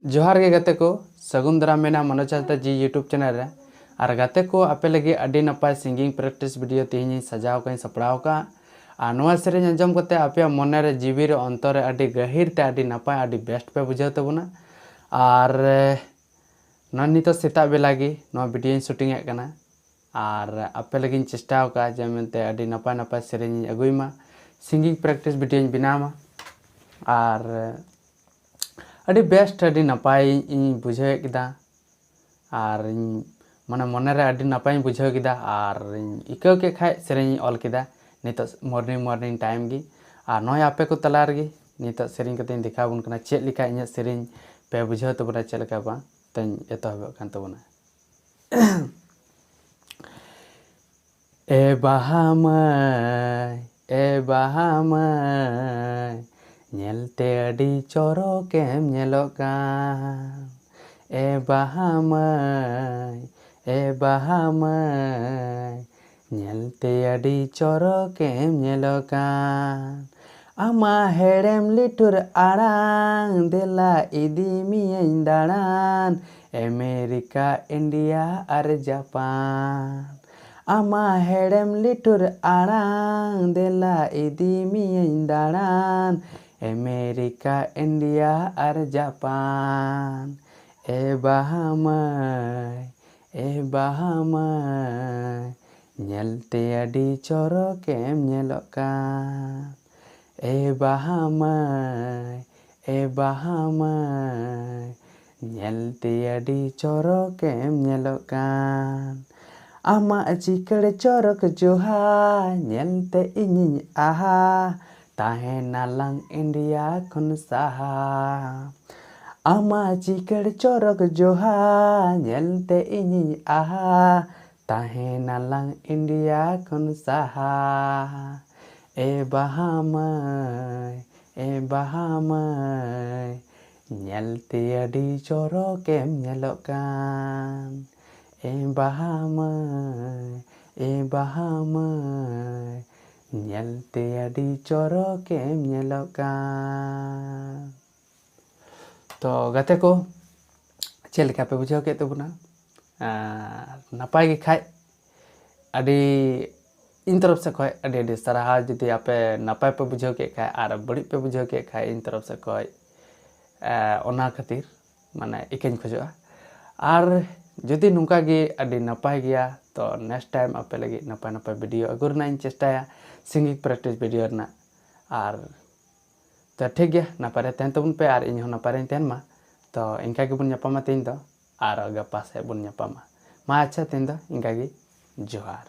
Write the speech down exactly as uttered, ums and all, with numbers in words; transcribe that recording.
ᱡᱚᱦᱟᱨ ᱜᱮ ᱜᱟᱛᱮ ᱠᱚ, ᱥᱟᱹᱜᱩᱱ ᱫᱟᱨᱟᱢ ᱢᱮᱱᱟᱜᱼᱟ ᱢᱚᱱᱳᱡᱽ ᱦᱟᱸᱥᱫᱟ ᱡᱤ YouTube ᱪᱮᱱᱮᱞ ᱨᱮ᱾ ᱟᱨ ᱜᱟᱛᱮ ᱠᱚ, ᱟᱯᱮ ᱞᱟᱹᱜᱤᱫ ᱟᱹᱰᱤ ᱱᱟᱯᱟᱭ ᱥᱤᱝᱜᱤᱝ ᱯᱨᱮᱠᱴᱤᱥ ᱵᱷᱤᱰᱤᱭᱳ ᱛᱮᱦᱮᱧ ᱤᱧ ᱥᱟᱡᱟᱣ ᱟᱠᱟᱫ, ᱤᱧ ᱥᱟᱯᱲᱟᱣ ᱟᱠᱟᱫ᱾ ᱟᱨ ᱱᱚᱣᱟ ᱥᱮᱨᱮᱧ ᱟᱸᱡᱚᱢ ᱠᱟᱛᱮ ᱟᱯᱮᱭᱟᱜ ᱢᱚᱱᱮ ᱨᱮ, ᱡᱤᱣᱤ ᱨᱮ, ᱚᱱᱛᱚᱨ ᱨᱮ ᱟᱹᱰᱤ ᱜᱟᱹᱦᱤᱨ ᱛᱮ ᱟᱹᱰᱤ ᱱᱟᱯᱟᱭ, ᱟᱹᱰᱤ ᱵᱮᱥᱴ ᱯᱮ ᱵᱩᱡᱷᱟᱹᱣ ᱛᱟᱵᱚᱱᱟ᱾ ᱟᱨ ᱱᱚᱣᱟ ᱱᱤᱛᱚᱜ ᱥᱮᱛᱟᱜ ᱵᱮᱞᱟ ᱜᱮ ᱱᱚᱣᱟ ᱵᱷᱤᱰᱤᱭᱳᱧ ᱥᱩᱴᱤᱝ ᱮᱫ ᱠᱟᱱᱟ᱾ ᱟᱨ ᱟᱯᱮ ᱞᱟᱹᱜᱤᱫ ᱤᱧ ᱪᱮᱥᱴᱟ ᱟᱠᱟᱫᱼᱟ ᱡᱮ ᱢᱮᱱᱛᱮ ᱟᱹᱰᱤ ᱱᱟᱯᱟᱭ ᱱᱟᱯᱟᱭ ᱥᱮᱨᱮᱧ ᱤᱧ ᱟᱹᱜᱩᱭ ᱢᱟ, ᱥᱤᱝᱜᱤᱝ ᱯᱨᱮᱠᱴᱤᱥ ᱵᱷᱤᱰᱤᱭᱳᱧ ᱵᱮᱱᱟᱣ ᱢᱟ᱾ ᱟᱨ ᱟᱹᱰᱤ ᱵᱮᱥᱴ, ᱟᱹᱰᱤ ᱱᱟᱯᱟᱭ ᱤᱧ ᱵᱩᱡᱷᱟᱹᱣᱮᱫ ᱠᱮᱫᱟ᱾ ᱟᱨ ᱤᱧ ᱢᱟᱱᱮ ᱢᱚᱱᱮ ᱨᱮ ᱟᱹᱰᱤ ᱱᱟᱯᱟᱭᱤᱧ ᱵᱩᱡᱷᱟᱹᱣ ᱠᱮᱫᱟ᱾ ᱟᱨ ᱤᱧ ᱟᱹᱭᱠᱟᱹᱣ ᱠᱮᱫ ᱠᱷᱟᱡ ᱥᱮᱨᱮᱧ ᱤᱧ ᱚᱞ ᱠᱮᱫᱟ ᱱᱤᱛᱚᱜ ᱢᱚᱨᱱᱤᱝ ᱢᱚᱨᱱᱤᱝ ᱴᱟᱭᱤᱢ ᱜᱮ᱾ ᱟᱨ ᱱᱚᱜᱼᱚᱭ ᱟᱯᱮ ᱠᱚ ᱛᱟᱞᱟ ᱨᱮᱜᱮ ᱱᱤᱛᱚᱜ ᱥᱮᱨᱮᱧ ᱠᱟᱛᱮᱧ ᱫᱮᱠᱷᱟᱣ ᱟᱵᱚᱱ ᱠᱟᱱᱟ ᱪᱮᱫ ᱞᱮᱠᱟ ᱤᱧᱟᱹᱜ ᱥᱮᱨᱮᱧ ᱯᱮ ᱵᱩᱡᱷᱟᱹᱣ ᱛᱟᱵᱚᱱᱟ, ᱪᱮᱫ ᱞᱮᱠᱟ ᱵᱟᱝ᱾ ᱛᱚᱧ ᱮᱛᱚᱦᱚᱵᱚᱜ ᱠᱟᱱ ᱛᱟᱵᱚᱱᱟ᱾ ᱮ ᱵᱟᱦᱟ ᱢᱟᱹᱭ, ᱮ ᱵᱟᱦᱟ ᱢᱟᱹᱭ, ᱧᱮᱞᱛᱮ ᱟᱹᱰᱤ ᱪᱚᱨᱚᱠᱮᱢ ᱧᱮᱞᱚᱜ ᱠᱟᱱ᱾ ᱮ ᱵᱟᱦᱟ ᱢᱟᱹᱭ, ᱮ ᱵᱟᱦᱟ ᱢᱟᱹᱭ, ᱧᱮᱞᱛᱮ ᱟᱹᱰᱤ ᱪᱚᱨᱚᱠᱮᱢ ᱧᱮᱞᱚᱜ ᱠᱟᱱ᱾ ᱟᱢᱟᱜ ᱦᱮᱲᱮᱢ ᱞᱤᱴᱷᱩᱨ ᱟᱲᱟᱝ, ᱫᱮᱞᱟ ᱤᱫᱤ ᱢᱤᱭᱟᱹᱧ ᱫᱟᱬᱟᱱ, ᱟᱢᱮᱨᱤᱠᱟ, ᱤᱱᱰᱤᱭᱟ ᱟᱨ ᱡᱟᱯᱟᱱ᱾ ᱟᱢᱟᱜ ᱦᱮᱲᱮᱢ ᱞᱤᱴᱷᱩᱨ ᱟᱲᱟᱝ, ᱫᱮᱞᱟ ᱤᱫᱤ ᱢᱤᱭᱟᱹᱧ ᱫᱟᱬᱟᱱ, ᱟᱢᱮᱨᱤᱠᱟ, ᱤᱱᱰᱤᱭᱟ ᱟᱨ ᱡᱟᱯᱟᱱ᱾ ᱮ ᱵᱟᱦᱟ ᱢᱟᱹᱭ, ᱮ ᱵᱟᱦᱟ ᱢᱟᱹᱭ, ᱧᱮᱞᱛᱮ ᱟᱹᱰᱤ ᱪᱚᱨᱚᱠᱮᱢ ᱧᱮᱞᱚᱜ ᱠᱟᱱ᱾ ᱮ ᱵᱟᱦᱟ ᱢᱟᱹᱭ, ᱮ ᱵᱟᱦᱟ ᱢᱟᱹᱭ, ᱧᱮᱞᱛᱮ ᱟᱹᱰᱤ ᱪᱚᱨᱚᱠᱮᱢ ᱧᱮᱞᱚᱜ ᱠᱟᱱ᱾ ᱟᱢᱟᱜ ᱪᱤᱠᱟᱹᱲ ᱪᱚᱨᱚᱠ ᱡᱚᱦᱟ, ᱧᱮᱞᱛᱮ ᱤᱧᱤᱧ ᱟᱦᱟ, ᱛᱟᱦᱮᱱᱟᱞᱟᱝ ᱤᱱᱰᱤᱭᱟ ᱠᱷᱚᱱ ᱥᱟᱦᱟ᱾ ᱟᱢᱟᱜ ᱪᱤᱠᱟᱹᱲ ᱪᱚᱨᱚᱠ ᱡᱚᱦᱟ, ᱧᱮᱞᱛᱮ ᱤᱧᱤᱧ ᱟᱦᱟ, ᱛᱟᱦᱮᱱᱟᱞᱟᱝ ᱤᱱᱰᱤᱭᱟ ᱠᱷᱚᱱ ᱥᱟᱦᱟ᱾ ᱮ ᱵᱟᱦᱟ ᱢᱟᱹᱭ, ᱮ ᱵᱟᱦᱟ ᱢᱟᱹᱭ, ᱧᱮᱞᱛᱮ ᱟᱹᱰᱤ ᱪᱚᱨᱚᱠᱮᱢ ᱧᱮᱞᱚᱜ ᱠᱟᱱ᱾ ᱮ ᱵᱟᱦᱟ ᱢᱟᱹᱭ, ᱮ ᱵᱟᱦᱟ ᱢᱟᱹᱭ, ᱧᱮᱞᱛᱮ ᱟᱹᱰᱤ ᱪᱚᱨᱚᱠᱮᱢ ᱧᱮᱞᱚᱜ ᱠᱟᱱ᱾ ᱛᱚ ᱜᱟᱛᱮ ᱠᱚ, ᱪᱮᱫ ᱞᱮᱠᱟ ᱯᱮ ᱵᱩᱡᱷᱟᱹᱣ ᱠᱮᱫ ᱛᱟᱵᱚᱱᱟ? ᱟᱨ ᱱᱟᱯᱟᱭ ᱜᱮ ᱠᱷᱟᱡ ᱟᱹᱰᱤ, ᱤᱧ ᱛᱚᱨᱚᱯ ᱥᱮᱫ ᱠᱷᱚᱡ ᱟᱹᱰᱤ ᱟᱹᱰᱤ ᱥᱟᱨᱦᱟᱣ᱾ ᱡᱩᱫᱤ ᱟᱯᱮ ᱱᱟᱯᱟᱭ ᱯᱮ ᱵᱩᱡᱷᱟᱹᱣ ᱠᱮᱫ ᱠᱷᱟᱡ ᱟᱨ ᱵᱟᱹᱲᱤᱡ ᱯᱮ ᱵᱩᱡᱷᱟᱹᱣ ᱠᱮᱫ ᱠᱷᱟᱡ, ᱤᱧ ᱛᱚᱨᱚᱯ ᱥᱮᱫ ᱠᱷᱚᱡ ᱚᱱᱟ ᱠᱷᱟᱹᱛᱤᱨ ᱢᱟᱱᱮ ᱤᱠᱟᱹᱧ ᱠᱷᱚᱡᱚᱜᱼᱟ᱾ ᱟᱨ ᱡᱩᱫᱤ ᱱᱚᱝᱠᱟ ᱜᱮ ᱟᱹᱰᱤ ᱱᱟᱯᱟᱭ ᱜᱮᱭᱟ, ᱛᱚ next time ᱟᱯᱮ ᱞᱟᱹᱜᱤᱫ ᱱᱟᱯᱟᱭ ᱱᱟᱯᱟᱭ video ᱟᱹᱜᱩ ᱨᱮᱱᱟᱜ ᱤᱧ ᱪᱮᱥᱴᱟᱭᱟ, singing practice video ᱨᱮᱱᱟᱜ᱾ ᱟᱨ ᱛᱚ ᱴᱷᱤᱠ ᱜᱮᱭᱟ, ᱱᱟᱯᱟᱭ ᱨᱮ ᱛᱟᱦᱮᱱ ᱛᱟᱵᱚᱱ ᱯᱮ ᱟᱨ ᱤᱧ ᱦᱚᱸ ᱱᱟᱯᱟᱭ ᱨᱮᱧ ᱛᱟᱦᱮᱱ ᱢᱟ᱾ ᱛᱚ ᱤᱱᱠᱟ ᱜᱮᱵᱚᱱ ᱧᱟᱯᱟᱢᱟ ᱛᱮᱦᱮᱧ ᱫᱚ, ᱟᱨ ᱜᱟᱯᱟ ᱥᱮᱫ ᱵᱚᱱ ᱧᱟᱯᱟᱢᱟ᱾ ᱢᱟ ᱟᱪᱪᱷᱟ, ᱛᱮᱦᱮᱧ ᱫᱚ ᱤᱱᱠᱟ ᱜᱮ, ᱡᱚᱦᱟᱨ᱾